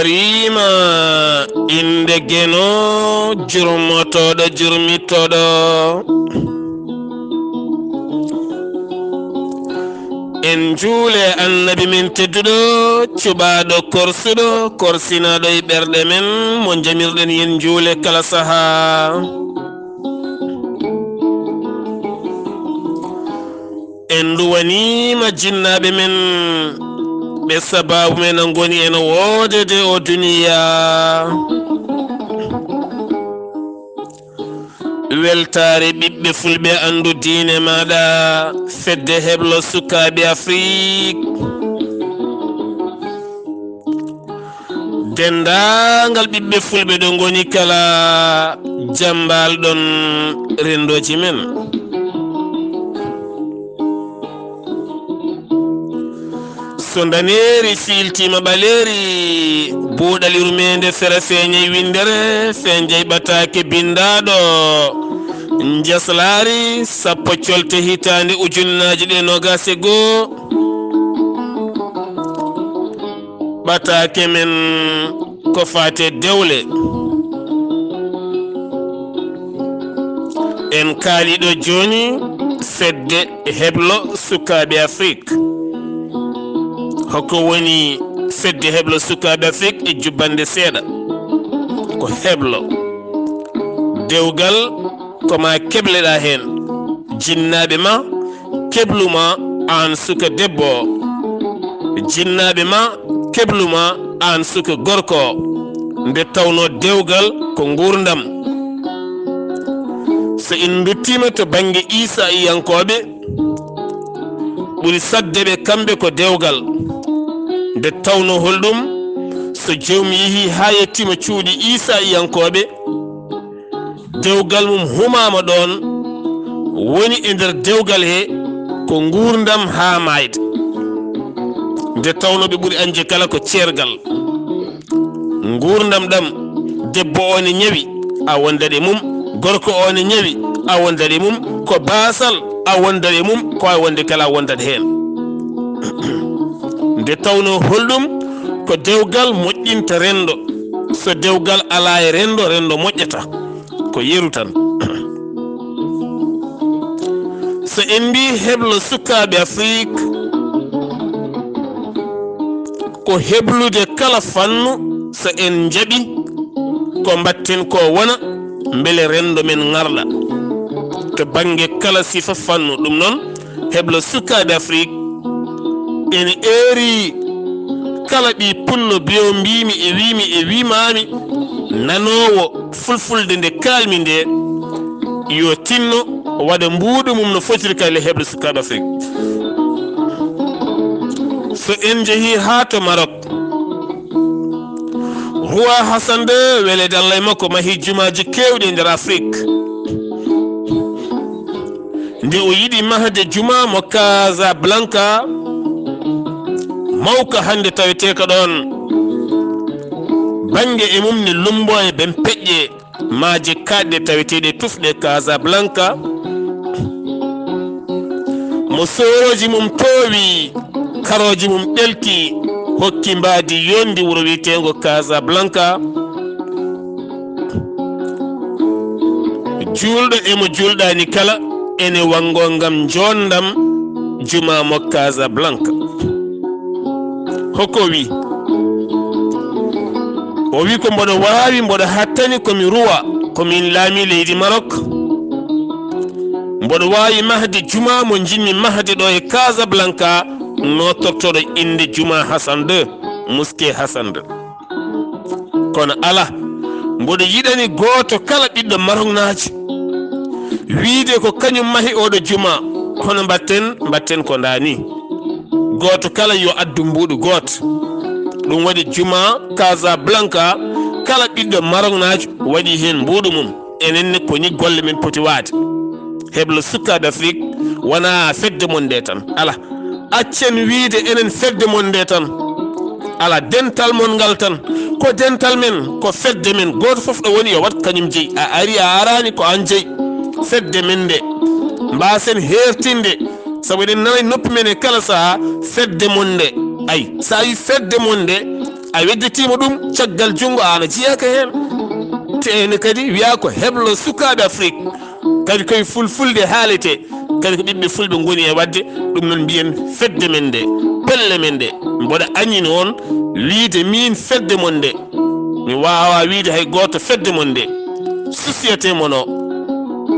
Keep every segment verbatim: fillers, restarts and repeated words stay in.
Wiima innde Geno, jurmotooɗo, jurmitooɗo. En njuule Annabi men tedduɗo, cuɓaaɗo korsuɗo, korsinaaɗo e ɓerɗe men, mo njamirɗen yen njuule kala sahaa. En nduwaniima jinnaaɓe men, ɓe sabaabu men a ngoni ena woodede o duniyaa. Weltaare ɓiɓɓe fulɓe anndu diine maaɗa, fedde heblo sukaaɓe Afrik. Denndaangal ɓiɓɓe fulɓe ɗo ngoni kala, jam mbaal ɗon renndooji men. So ndaneeri fiiltiima ɓaleeri, buuɗal yurmeende fera feeñay winndere, feeñay ɓataake binndaaɗo, njaslaari sappo colte hitaande ujunnaaji ɗe noogaas e goo. Ɓataake men ko faate dewle. En kaali ɗo jooni fedde heblo sukaaɓe Afrik. Hoko woni fedde heblo sukaaɓe Afrik e jubbande seeɗa? Ko heblo. Dewgal ko ma kebleɗaa heen. Jinnaaɓe ma keblu ma aan suka debbo o. Jinnaaɓe ma keblu ma aan suka gorko o. Nde tawnoo dewgal ko nguurndam. So en nduttiima to bannge Iisaa'iyankooɓe, ɓuri saɗde ɓe kamɓe ko dewgal. Nde tawnoo holɗum so joom yehii haa yettiima cuuɗi Iisaa'iyankooɓe, dewgal mum humaama ɗoon, woni e nder dewgal he ko nguurndam haa maayde. Nde tawnoo ɓe ɓuri añde kala ko ceergal. Nguurndam ɗam, debbo o ne ñawi, a wondat e mum, gorko o ne ñawi, a wondat e mum, ko baasal, a wondat e mum, ko a wonde kala, a wondat heen. Nde tawnoo holɗum ko dewgal moƴƴinta renndo, so dewgal alaa e renndo, renndo moƴƴata. Ko yeru tan. So en mbii heblo sukaaɓe Afrik, ko heblude kala fannu, so en njaɓi ko mbatten ko wona, mbele renndo men ŋarɗa to bannge kala sifa fannu. Ɗum noon, heblo sukaaɓe Afrik ene eeri kala ɓii punno biyo mbiimi e wiimi e wiimaami nanoowo fulfulde nde kaalmi nde, yo tinno waɗa mbuuɗu mum no fotiri kala e heblo sukaaɓe Afrik. So en njehii haa to Maroc, Roi Hassan deux, weleede Allah e makko, mahii jumaaji keewɗi e nder Afrik. Nde o yiɗi mahde juma mo Casablanca, mawka hannde taweteeka ɗoon. Bannge e mum ne lummbo e ben peƴƴe, maaje kaaɗɗe taweteeɗe tufɗe Casablanca. Mo soorooji mum toowi, karooji mum ɗelki, hokki mbaadi yonndi wuro wiyeteengo Casablanca. Juulɗo e mo juulɗaani kala ene wanngo ngam njoonndam juma mo Casablanca. Hoko wi? O wi ko mboɗo waawi, mboɗo hattani ko mi ruwa, ko min laami leydi Maroc. Mboɗo waawi mahde juma mo njiɗmi mahde ɗo e Casablanca, nootortooɗo innde juma Hassan deux, mosquée Hassan deux. Kono alaa, mboɗo yiɗani gooto kala ɓiɗɗo Maroknaajo wiyde ko kañum mahi oɗo juma. Hono mbaɗten? Mbaɗten ko ndaa ni. Gooto kala yo addu mbuuɗu gooto. Ɗum waɗi juma Casablanca, kala ɓiɗɗo Maroknaajo waɗi heen mbuuɗu mum. Enen ne ko ni golle men poti waade. Heblo sukaaɓe Afrik wonaa fedde mon nde tan. Alaa. Accen wiyde enen fedde mon nde tan. Alaa, dental mon ngal tan. Ko dental men, ko fedde men. Gooto fof ɗo woni yo waɗ kañum jeyi. A ari, a araani, ko aan jeyi. Fedde men nde. Mbaasen heertinde. Sabu eɗen nana e noppi men e kala sahaa, fedde mon nde. Ay, so a wi fedde mon nde, a wedditiima ɗum caggal junngo, aan a jiyaaka heen. Te ene kadi wiyaa ko heblo sukaaɓe Afrik, kadi koye fulfulde haaletee, kadi ko ɓiɓɓe fulɓe ngoni e waɗde. Ɗum noon mbiyen fedde men nde, pelle men ɗe, mboɗo añi noon wiyde miin fedde mon nde, mi waawaa wiyde hay gooto fedde mon nde, société mon o,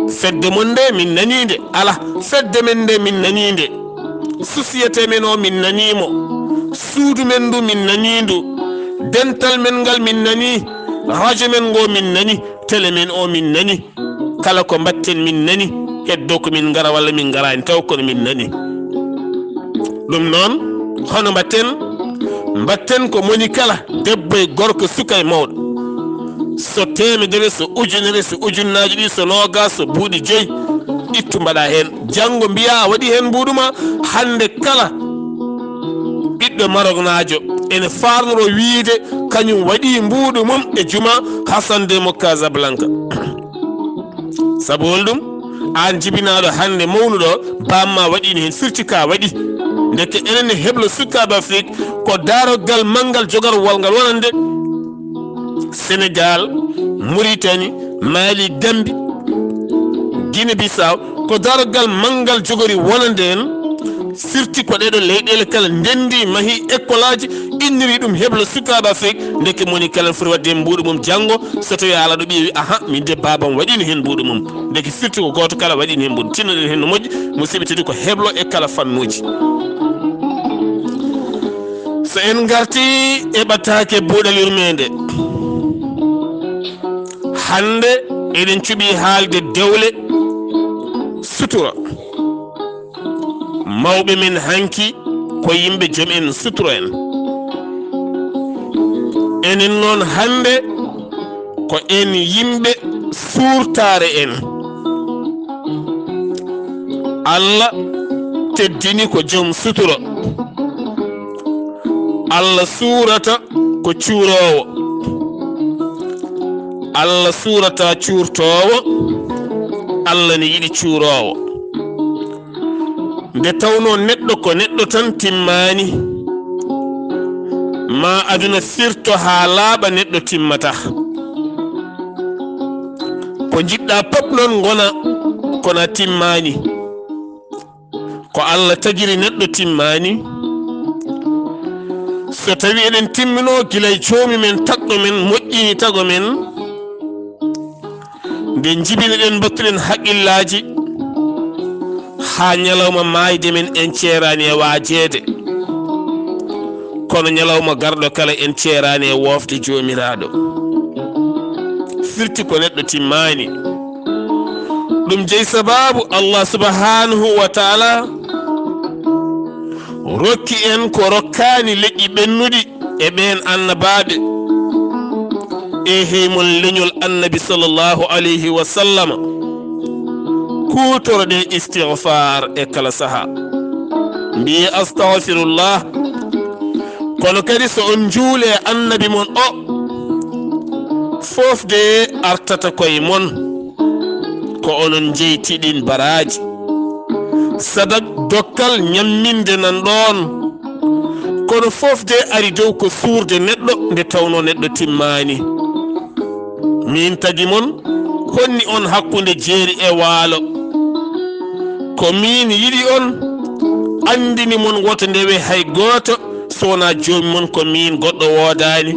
fedde mon nde min nanii nde, alaa, fedde men nde min nanii nde. Société men o min nanii mo, suudu men ndu min nanii ndu, dental men ngal min nanii, radio men ngo min nanii, télé men o min nanii. Kala ko mbaɗten min nanii, heddo ko min ngara walla min ngaraani taw kono min nanii. Ɗum noon, hono mbaɗten? Mbaɗten ko moni kala, debbo e gorko, suka e mawɗo. So teemedere, so ujunere, so ujunnaaji ɗiɗi, so noogaas, so buuɗi joyi, ittu mbaɗa heen. Janngo mbiyaa a waɗi heen mbuuɗu ma. Hannde kala ɓiɗɗo Maroknaajo ene faarnoro wiyde kañum waɗi mbuuɗu mum e juma Hassan Demo Casablanca. Sabu holɗum? Aan jibinaaɗo hannde mawnuɗo, baamma waɗiino heen, firti ka waɗi. Ndeke enen e heblo sukaaɓe Afrik, ko daaroggal manngal jogarwal ngal wonande. Senegaal, Muritani, Mali, Gambi, Gine Bisaw, ko daaroggal manngal jogori wonande en. Firti ko ɗeɗo leyɗeele kala ndenndi, mahi ekkolaaji, inniri ɗum heblo sukaaɓe Afrik. Ndeke moni kala foti waɗde heen mbuuɗu mum janngo, so tawii alaa ɗo ɓiye wi, aha, min de baabam waɗiino heen mbuuɗu mum. Ndeke firti ko gooto kala waɗiino heen mbuuɗu. Tinnoɗen heen no moƴƴi, musidɓe tedduɓe, ko heblo e kala fannuuji. So en ngartii e ɓataake buuɗal yurmeende, hannde eɗen cuɓii haalde dewle sutura. Mawɓe men hanki ko yimɓe joom en sutura en. Enen noon hannde ko en yimɓe suurtaare en. Allah teddini ko joom sutura. Allah suurata ko cuuroowo. Allah suurata cuurtoowo. Allah ne yiɗi cuuroowo. Nde tawnoo neɗɗo ko neɗɗo tan timmaani, ma aduna firto haa laaɓa, neɗɗo timmata. Ko njiɗɗa pop noon ngona, kono a timmaani. Ko Allah tagiri neɗɗo timmaani. So tawi eɗen timminoo gila e joomi men tagɗo men, moƴƴini tago men, nde njibinoɗen, mbattuɗen haqqillaaji, haa ñalawma maayde men en ceeraani e waajeede. Kono ñalawma garɗo kala en ceeraani e woofde Joomiraaɗo. Firti ko neɗɗo timmaani. Ɗum jeyi sabaabu Allah subhanahu wa taala rokki en ko rokkaani leƴƴi ɓennuɗi e ɓeen annabaaɓe. E hey mon leñol Annabi sallallahu alayhi wa sallama, kuutorɗe istighfar e kala saha. Mbiye, "Astaghfirullah." Kono kadi so on njuule Annabi mon o, fof de artata koye mon. Ko onon njeyti ɗin baraaji. Sadak dokkal ñamminde nan ɗoon. Kono fof de ari dow ko suurde neɗɗo nde tawnoo neɗɗo timmaani. Miin tagi mon, honni on hakkunde jeeri e waalo. Ko miin yiɗi on, anndini mon woto ndewe hay gooto so wonaa Joomi mon, ko miin, goɗɗo woodaani.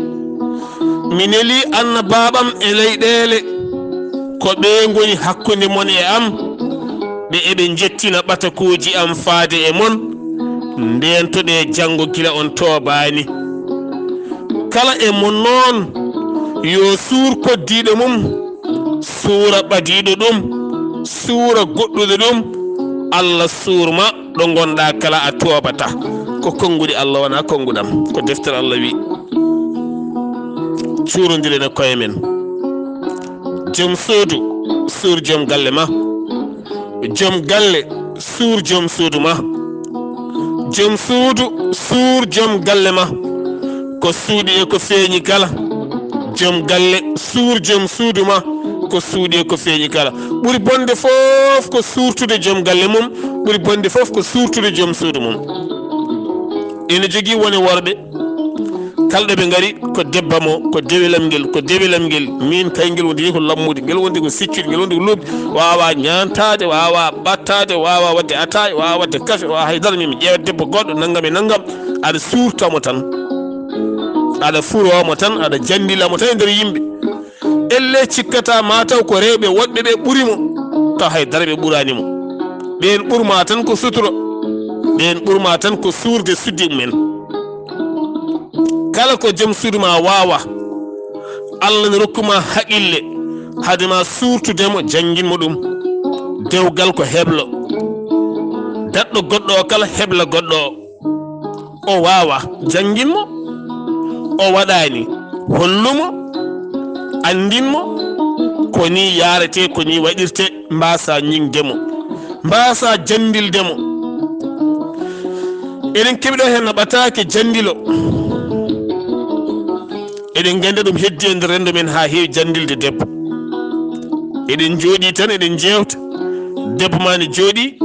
Mi nelii annabaaɓe am e leyɗeele, ko ɓee ngoni hakkunde mon e am, ɓe eɓe njettina ɓatakuuji am faade e mon, ndeentoɗee janngo gila on toobaani. Kala e mon noon, yo suur koddiiɗo mum, suura ɓadiiɗo ɗum, suura goɗɗuɗo ɗum, Allah suur ma. Ɗo ngonɗaa kala a toobataa. Ko konnguɗi Allah, wonaa konnguɗam. Ko deftere Allah wi. Cuurondiren e koye men. Joom suudu, suur joom galle ma. Joom galle, suur joom suudu ma. Joom suudu, suur joom galle ma. Ko suuɗi e ko feeñi kala. Joom galle, suur joom suudu ma. Ko suuɗi e ko feeñi kala. Ɓuri bonde fof ko suurtude joom galle mum. Ɓuri bonde fof ko suurtude joom suudu mum. Ene jogii wone worɓe, Kala ɗo ɓe ngari, ko debba mo, ko dewelam ngel, ko dewelam ngel. Min kay ngel woni ko lammude, ngel woni ko siccude, ngel woni ko lobde. Waawa ñaantaade, waawa ɓattaade, waawa waɗde ataaya, waawa waɗde kafe, waawa hay dara. Min mi ƴeewa debbo goɗɗo, nanngam e nanngam. Aɗa suurta mo tan. Aɗa furoo mo tan, aɗa janndila mo tan e nder yimɓe. Ellee cikkata ma taw ko rewɓe woɗɓe ɓe ɓuri mo, taw hay dara ɓe ɓuraani mo. Ɓeen ɓurma tan ko sutura, ɓeen ɓurma tan ko suurde suddi mumen. Kala ko jom suudu ma waawa, Allah ne rokku ma haqille, hade ma suurtude mo, janngin mo ɗum. Dewgal ko heblo. Daɗɗo goɗɗo o kala hebla goɗɗo o. O waawa, janngin mo. O waɗaani, hollu mo, anndin mo. Ko ni yaarete, ko ni waɗirte, mbaasa ñiŋde mo, mbaasa janndilde mo. Eɗen keɓi ɗo heen no ɓataake janndilo. Eɗen nganndi ɗum heddi e nder renndo men haa heewi janndilde debbo. Eɗen njooɗii tan, eɗen njeewta. Debbo ma ne jooɗii,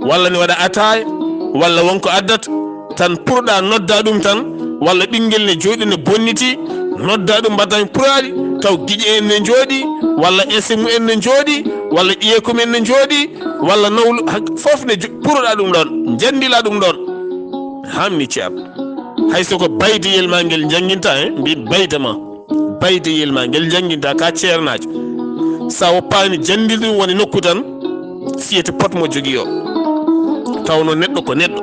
walla ne waɗa ataaya, walla won ko addata, tan puroɗaa noddaa ɗum tan, walla ɓinngel ne jooɗii ne bonnitii, noddaa ɗum mbaɗaa heen puraaɗi, taw giƴe en ne njooɗii, walla ese mu en ne njooɗii, walla ƴeekum en ne njooɗii, walla nawlu, hak-, fof ne jo-, puroɗaa ɗum ɗoon, njanndilaa ɗum ɗoon. Hamni ceerno. Hay so ko baydeyel ma ngel njannginta, he, mbiyen bayda ma. Baydeyel ma ngel njannginta ka ceernaajo. Sa woppaani janndil ɗum woni nokku tan, fiyete pot mo jogii o. Tawno neɗɗo ko neɗɗo.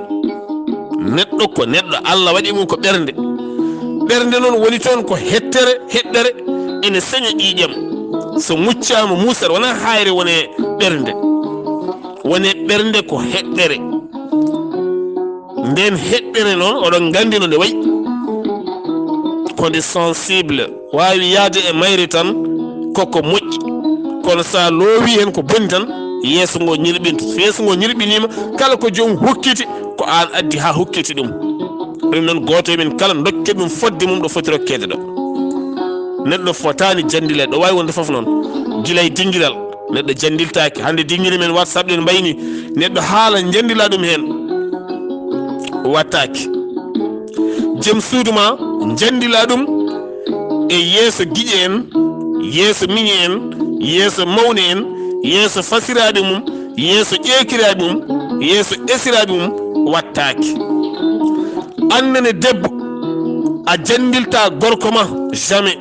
Neɗɗo ko neɗɗo. Allah waɗi mum ko ɓernde. Ɓernde noon woni toon ko hettere, heɗɗere, ene seña ƴiiƴam. So muccaama muusat, wonaa haayre woni e ɓernde. Woni e ɓernde ko heɗɗere. Nden heɗɗere noon, oɗon nganndi no nde wayi. Ko nde sensible, waawi yahde e mayre tan, koko moƴƴi. Kono so a loowi heen ko boni tan, yeeso ngo ñirɓinta. So yeeso ngo ñirɓiniima, kala ko joom hokkiti, ko aan addi haa hokkiti ɗum. Ɗum noon, gooto e men kala, dokke ɗum fodde mum ɗo foti rokkeede ɗo. Neɗɗo fotaani janndileede, ɗo waawi wonde fof noon. Gila e dingiral, neɗɗo janndiltaake. Hannde dingiri men WhatsApp ɗen mbayni, neɗɗo haala njanndila ɗum heen, wattaake. Jom suudu ma, njanndila ɗum e yeeso giƴe en, yeeso miñe en, yeeso mawne en, yeeso fasiraaɓe mum, yeeso ƴeekiraaɓe mum, yeeso esiraaɓe mum, wattaake. Aan nene debbo, a janndilta gorko ma, jamais.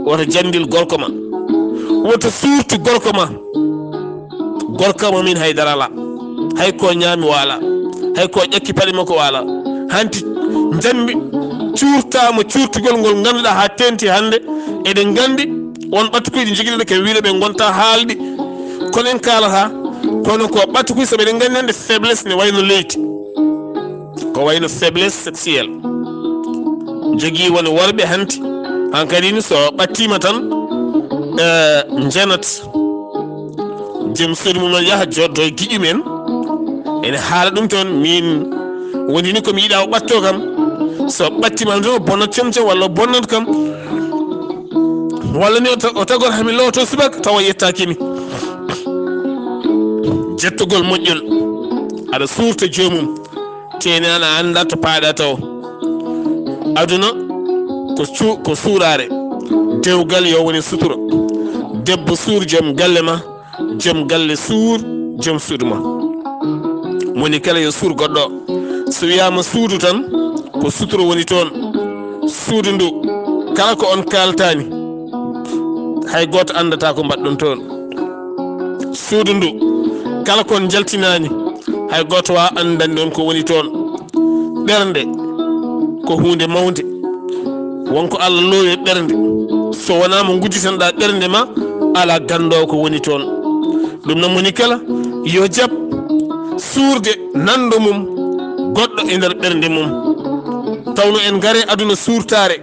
Woto janndil gorko ma. Woto suurtu gorko ma. Gorko ma min hay dara alaa. Hay ko ñaami o alaa. Hay ko ƴakki paɗe makko o alaa. Hanti njambi cuurtaama cuurtugol ngol ngannduɗaa haa teenti hannde. Eɗen nganndi on ɓattukuyɗi njoginoɗo ke wiiɗo ɓe ngonta haalɗi. Kono en kaalata, kono ko ɓattukuy sabu eɗen nganndi hannde faiblesse ne wayno leydi. Ko wayno faiblesse sexuelle. Jogii woni worɓe hanti. Hankadi ni so ɓattiima tan, eh, njenat. Jom suudu mum noon yaha joddo e giƴum en. Ene haala ɗum toon, min woni ni ko mi yiɗa o ɓatto kam. So ɓattiima tan o bonnat com com walla o bonnat kam. Walla ni o ta-, o tagor hami looto subaka tawa yettaaki mi. Jettugol moƴƴol. Aɗa suurta joomum. Teenaana annda to paaɗa taw. Aduna ko su-, ko suuraare. Dewgal yo woni sutura. Debbo suur jom galle ma, jom galle suur jom suudu ma. Moni kala yo suur goɗɗo. So wiyaama suudu tan, ko sutura woni toon. Suudu ndu, kala ko on kaaltaani, hay gooto anndata ko mbaɗɗon toon. Suudu ndu, kala ko on njaltinaani, hay gooto waawa anndande on ko woni toon. Ɓernde ko huunde mawnde. Won ko Allah loowi e ɓernde. So wonaa mo ngudditanɗaa ɓernde ma, alaa ganndoowo ko woni toon. Ɗum noon, moni kala yo jaɓ suurde nanndo mum goɗɗo e nder ɓernde mum. Tawno en ngare aduna suurtaare,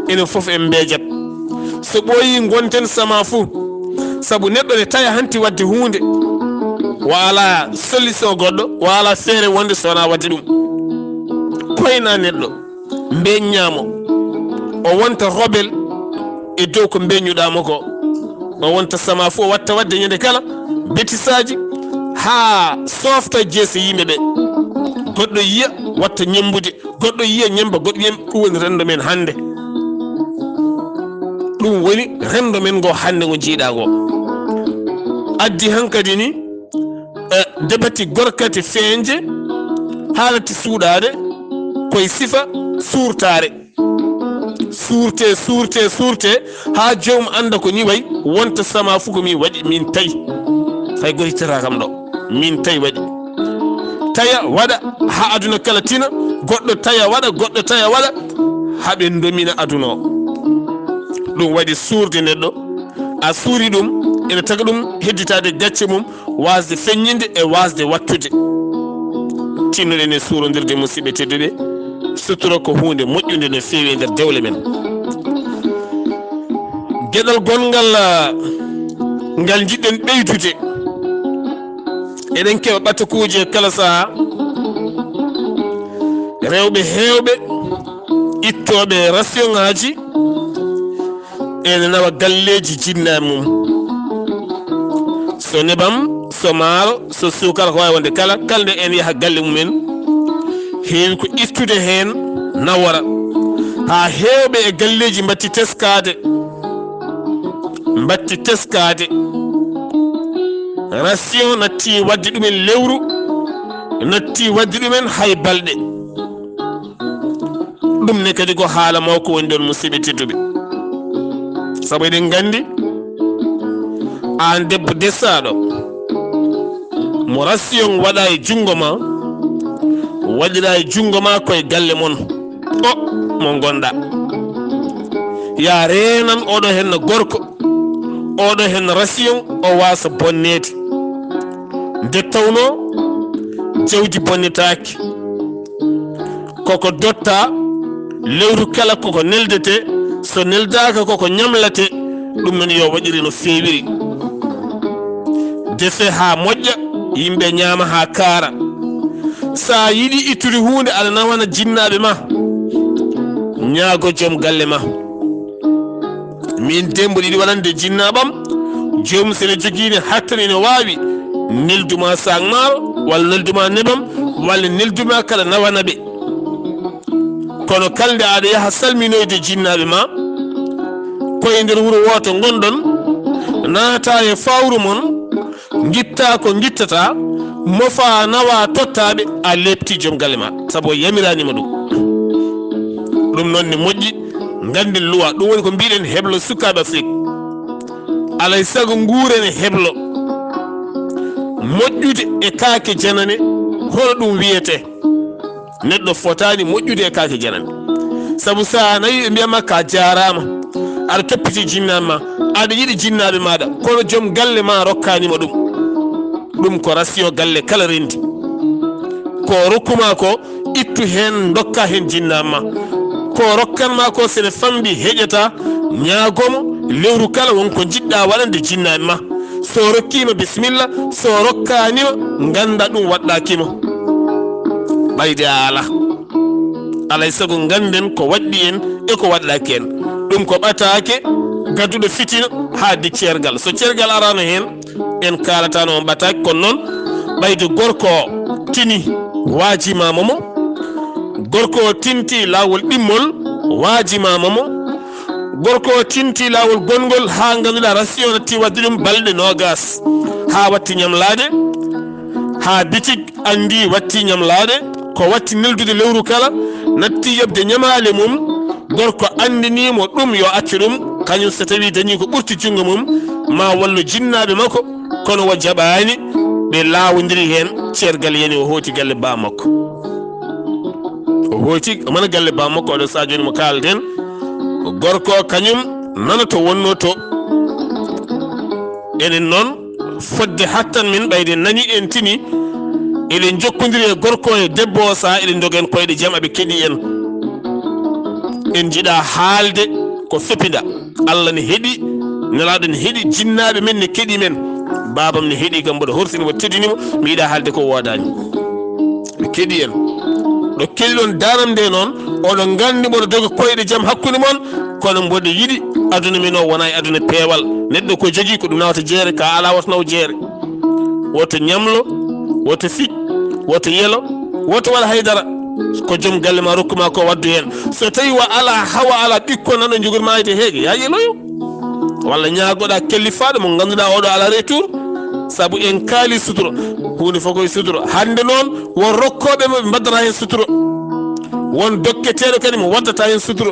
enen fof en mbeejat. So ɓooyii, ngonten sama fuu, sabu neɗɗo ne taya hanti waɗde huunde, o alaa solution goɗɗo, o alaa feere wonde so wonaa waɗde ɗum. Koyna neɗɗo, mbeññaa mo, o wonta rebelle e dow ko mbeññuɗaa mo ko. O wonta sama fuu, o watta waɗde ñande kala betisaaji haa soofta jeese yimɓe ɓe. Goɗɗo yiya watta ñemmbude, goɗɗo yiya ñemmba, goɗɗo yiya, ɗum woni renndo men hannde. Ɗum woni renndo men ngo hannde ngo njiiɗaa ngo. Addi hankadi ni, eh, debati gorkati feeñde, haalati suuɗaade, koye sifa suurtaare. Suurte, suurte, suurte, haa joomum annda ko ni wayi, wonta sama fof ko min waɗi, min tawi. Hay gooto ittataa kam ɗo. Min tawi waɗi. Taya waɗa haa aduna kala tina, goɗɗo taya waɗa, goɗɗo taya waɗa, haa ɓe ndomina aduna o. Ɗum waɗi suurde neɗɗo. A suuri ɗum, ene taga ɗum hedditaade gacce mum, waasde feññinde e waasde waɗtude. Tinnoɗen e suurondirde, musidɓe tedduɓe, sutura ko huunde moƴƴunde no feewi e nder dewle men. Geɗal gonngal, ah, ngal njiɗɗen ɓeydude. Eɗen keɓa ɓatakuuji e kala sahaa. Rewɓe heewɓe ittooɓe rasiyoŋaaji ene nawa galleeji jinnaaɓe mum. So nebam, so maaro, so suukara, ko waawi wonde kala, kala nde en yaha galle mumen, heewi ko ittude heen nawora. Haa heewɓe e galleeji mbatti teskaade, mbatti teskaade. Rasiyo natti waɗde ɗumen lewru, natti waɗde ɗumen hay balɗe. Ɗum ne kadi ko haala mawko woni ɗon, musidɓe tedduɓe. Sabu eɗen nganndi, aan debbo desaaɗo, mo rasiyon waɗa e junngo ma, waɗira e junngo ma koye galle mon, o mo ngonɗa. Ya reenan oɗo henna gorko, oɗo henna rasiyon, o waasa bonneede. Nde tawnoo jawdi bonnetaaki. Koko dotta, lewru kala koko neldete, so neldaaka koko ñamlate, ɗum noon yo waɗire no feewiri. Defe haa moƴƴa, yimɓe ñaama haa kaara. Sa yiɗi ittude huunde aɗa nawana jinnaaɓe ma, ñaago joom galle ma. Min dee mboɗo yiɗi waɗande jinnaaɓam, joomum so ene jogii ne hattani ne waawi nelduma saak maaro, walla nelduma nebam, walla nelduma kala nawana ɓe. Kono kala nde aɗa yaha salminoyde jinnaaɓe ma, koye nder wuro wooto ngonɗon, naata e fawru mon, ngitta ko ngittata, mofa nawa tottaɓe, a lepti joom galle ma, sabu o yamiranima ɗum. Ɗum noon ne moƴƴi, ngannden luwa. Ɗum woni ko mbiɗen heblo sukaaɓe Afrik. Alay sago nguuren e heblo. Moƴƴude e kaake janane, hono ɗum wiyete. Neɗɗo fotaani moƴƴude e kaake janane. Sabu sa nayi ɓe mbiyama ka jaaraama, aɗa toppiti jinnaaɓe ma, aɗa yiɗi jinnaaɓe maaɗa, kono joom galle ma rokkaanima ɗum. Ɗum ko rasiyo galle kala rendi. Ko rokkuma ko, ittu heen, ndokka heen jinnaaɓe ma. Ko rokkanma ko, sene famɗi, heƴata, ñaagomo, lewru kala won ko njiɗɗa waɗande jinnaaɓe ma. So rokkima, bisimilla, so rokkanima, ngannda ɗum waɗɗakima. Ɓayde a ala. Alay sago ngannden ko waɗɗi en e ko waɗɗaki en. Ɗum ko ɓataake gadduɗo fitina haa di ceergal. So ceergal arano heen, en kaalatano on ɓataake, kono noon ɓayde gorko o tini, waajimama mo. Gorko o tinti laawol ɗimmol, waajimama mo. Gorko o tinti laawol gonngol haa ngannduɗaa rasiyo natti waɗde ɗum balɗe noogas, haa watti ñamlaade, haa bitik anndi watti ñamlaade, ko watti neldude lewru kala, natti yoɓde ñamaale mum. Gorko anndini mo ɗum yo accu ɗum, kañum so tawi dañi ko ɓurti junngo mum, ma wallu jinnaaɓe makko, kono o jaɓaani, ɓe laawondiri heen, ceergal yani o hooti galle ba makko. O hooti mana galle ba makko, oɗo saha jooni mo kaalden, gorko o kañum nana to wonno to. Enen noon, fodde hattan min, ɓayde nani en tini, eɗen njokkondiri e gorko e debbo o, saha eɗen ndoga en koyɗe jam, aɓe keɗi en. En njiɗa haalde ko fepinda. Allah ne heɗi, Nelaaɗo ne heɗi, jinnaaɓe men ne keɗi men. Baabam ne heɗi kam, mboɗo horsini, mboɗo teddini mo, mi yiɗa haalde ko woodaani. Ɓe keɗi en. Ɗo keɗiɗon daanam nde noon, oɗon nganndi mboɗo doga koyɗe jam hakkunde mon, kono mboɗo yiɗi aduna men o wona e aduna peewal. Neɗɗo ko jogii ko ɗum nawata jeere, ka ala woto naw jeere. Woto ñamlo, woto fiƴ, woto yelo, woto waɗ haydara. Ko joom galle ma rokku ma ko waddu heen. So tawi wa ala, hawa ala ɓikkon nan ɗo njogori ma ayde heege, ya yeloyo. Walla ñaagoɗa kellifaaɗo mo ngannduɗaa oɗo ala retour, sabu en kaali sutura. Huunde fof koye sutura. Hannde noon, won rokkooɓe mo ɓe mbaddata heen sutura. Won dokketeeɗo kadi mo waddata heen sutura.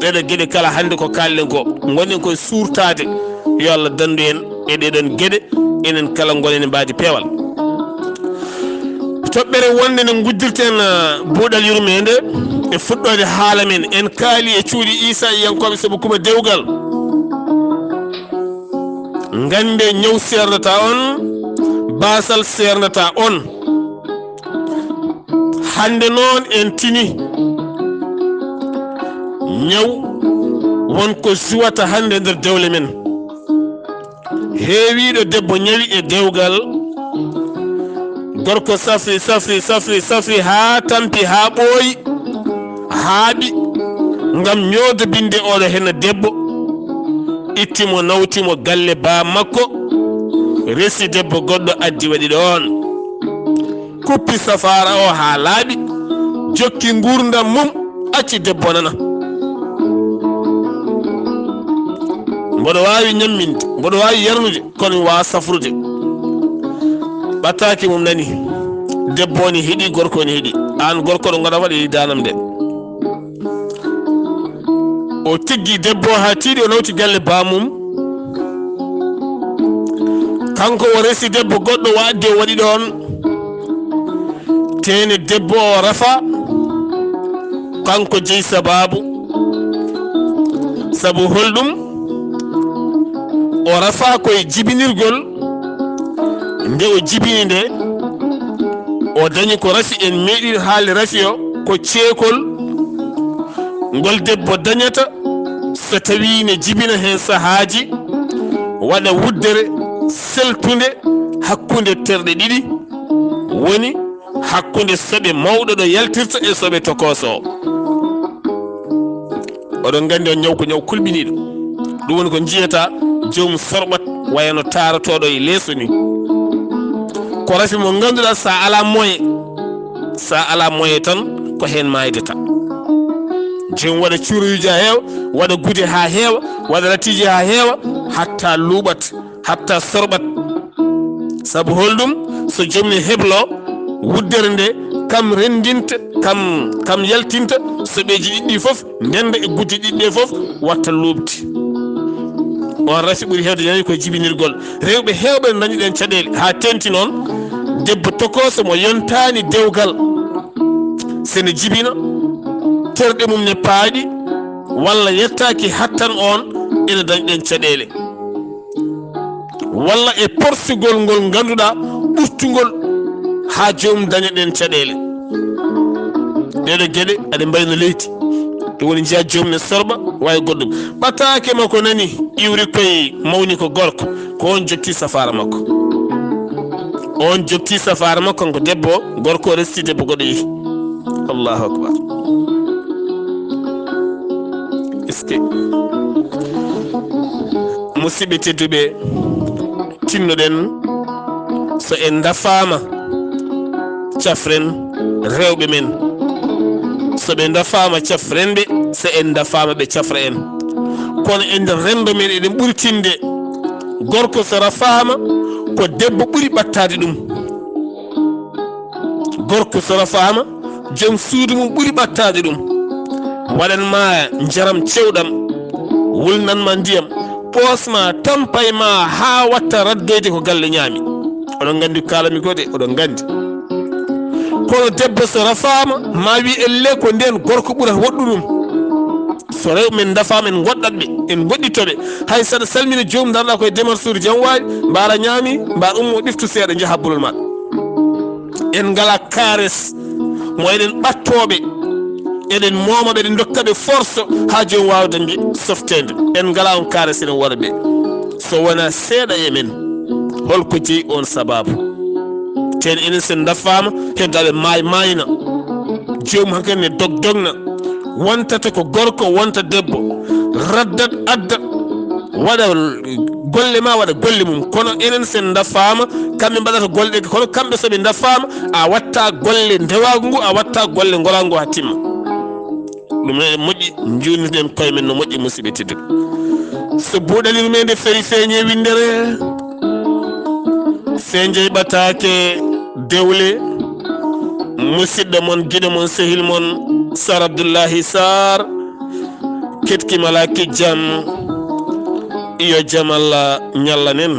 Ɗeɗe geɗe kala hannde ko kaalɗen ko, ngonɗen koye suurtaade. Yo Allah danndu en e ɗeɗon geɗe, enen kala ngonen e mbaadi peewal. Toɓɓere wonde nde nguddirten, ah, buuɗal yurmeende e fuɗɗoode haala men. En kaali e cuuɗi Iisa e yankooɓe sabu kuma dewgal. Ngannde ñaw seernata on, baasal seernata on. Hannde noon en tini ñaw won ko suwata hannde nder dewle men. Heewiiɗo debbo ñawi e dewgal. Gorko safri, safri, safri, safri haa tampi, haa ɓooyi, haaɓi, ngam ñoodobinde oɗo henna debbo. Itti mo, nawti mo galle baa makko, resi debbo goɗɗo, addi waɗi ɗoon. Kuppi safaara o haa laaɓi, jokki nguurndam mum, acci debbo nana. Mboɗo waawi ñamminde, mboɗo waawi yarnude, kono mi waawaa safrude. Ɓattaaki mum nani. Debbo o ne heɗi, gorko o ne heɗi. Aan gorko ɗo ngonɗaa waɗi danam nde. O tiggi debbo o haa tiiɗi, o nawti galle baamum. Kanko o resi debbo goɗɗo, o addi, o waɗi ɗoon. Teene debbo o rafa, kanko jeyi sabaabu. Sabu holɗum? O rafa ko e jibinirgol. Nde o jibini nde, o dañi ko rafi, en meeɗi haali rafi o, ko ceekol ngol debbo dañata so tawii ne jibina heen sahaaji, waɗa wuddere seltunde hakkunde terɗe ɗiɗi, woni hakkunde soɓe mawɗo ɗo yaltirta e soɓe tokooso o. Oɗon nganndi on ñaw ko ñaw kulɓiniiɗo. Ɗum woni ko njiyata joom sorɓat wayano taarotooɗo e leeso ni. Ko rafi mo ngannduɗaa sa alaa moyen, sa alaa moyen tan ko heen maaydata. Joom waɗa cuuroyuuji haa heewa, waɗa gude haa heewa, waɗa ratiiji haa heewa, hatta luuɓat, hatta sorɓat. Sabu holɗum? So joom ne heblo wuddere nde, kam renndinta, kam, kam yaltinta soɓeeji ɗiɗɗi fof, ndennda e gudde ɗiɗɗe fof, watta luuɓde. On rafi ɓuri heewde ñawi ko jibinirgol. Rewɓe heewɓe dañi ɗeen caɗeele, haa teeŋti noon debbo tokooso mo yontaani dewgal, so ne jibina, terɗe mum ne paaɗi, walla yettaaki hattan, on ene dañi ɗeen caɗeele. Walla e porsugol ngol ngannduɗaa ɓurtungol haa joomum daña ɗeen caɗeele. Ɗeɗo geɗe aɗe mbayno leydi. Ɗum woni njiya joomum ne sorɓa, waawi goɗɗum. Ɓataake makko nani, iwri koye mawni ko gorko, ko on jotti safaara makko. On jotti safaara makko, kanko debbo o, gorko o resti debbo goɗɗo yehi. Allahu akbar. Est-ce que Musidɓe tedduɓe, tinnoɗen, so en ndafaama, cafren rewɓe men. So ɓe ndafaama, cafren ɓe. So en ndafaama, ɓe cafra en. Kono e nder renndo men, eɗen ɓuri tinde, gorko so rafaama, ko debbo ɓuri ɓattaade ɗum. Gorko so rafaama, joom suudu mum ɓuri ɓattaade ɗum. Waɗan ma njaram cewɗam, wulnan ma ndiyam, ɓoos ma, tampay ma haa watta raddoyde ko galle ñaami. Oɗon nganndi ko kaalanmi ko de, oɗon nganndi. Kono debbo so rafaama, ma wi elle ko ndeen gorko ɓurata woɗɗude ɗum. So rewɓe men ndafaama, en ngoɗɗat ɓe, en ngoɗɗito ɓe. Hay saɗa salmina joomum, ndaarɗaa koye demal suudu, jam waali, mbaara ñaami, mbaar ummo, ɗiftu seeɗa, njaha bolol maaɗa. En ngalaa kaares mo eɗen ɓattooɓe, eɗen mooma ɓe, eɗen ndokka ɓe force haa joom waawa dañde softeende. En ngalaa on kaares, eɗen wara ɓe. So wonaa seeɗa e men, holko jeyi on sabaabu? Teen enen sen ndafaama, heddaaɓe maay maayna. Joom hankadi ne dog dogna. Wontata ko gorko, wonta debbo. Raddat adda. Waɗa golle ma, waɗa golle mum. Kono enen sen ndafaama, kamɓe mbaɗata golle ɗe. Kono kamɓe so ɓe ndafaama, a watta golle ndewaagu ngu, a watta golle ngoraagu ngu haa timma. Ɗum ene moƴƴi, njuurnirɗen koye men no moƴƴi, musidɓe tedduɓe. So buuɗal yurmeende feri feeñe winndere, feeñjey ɓataake dewle. Musidɗo mon, giɗo mon, sehil mon, Sar Abdullahi Sar, ketki malaaki jam. Yo jam Allah ñallanen.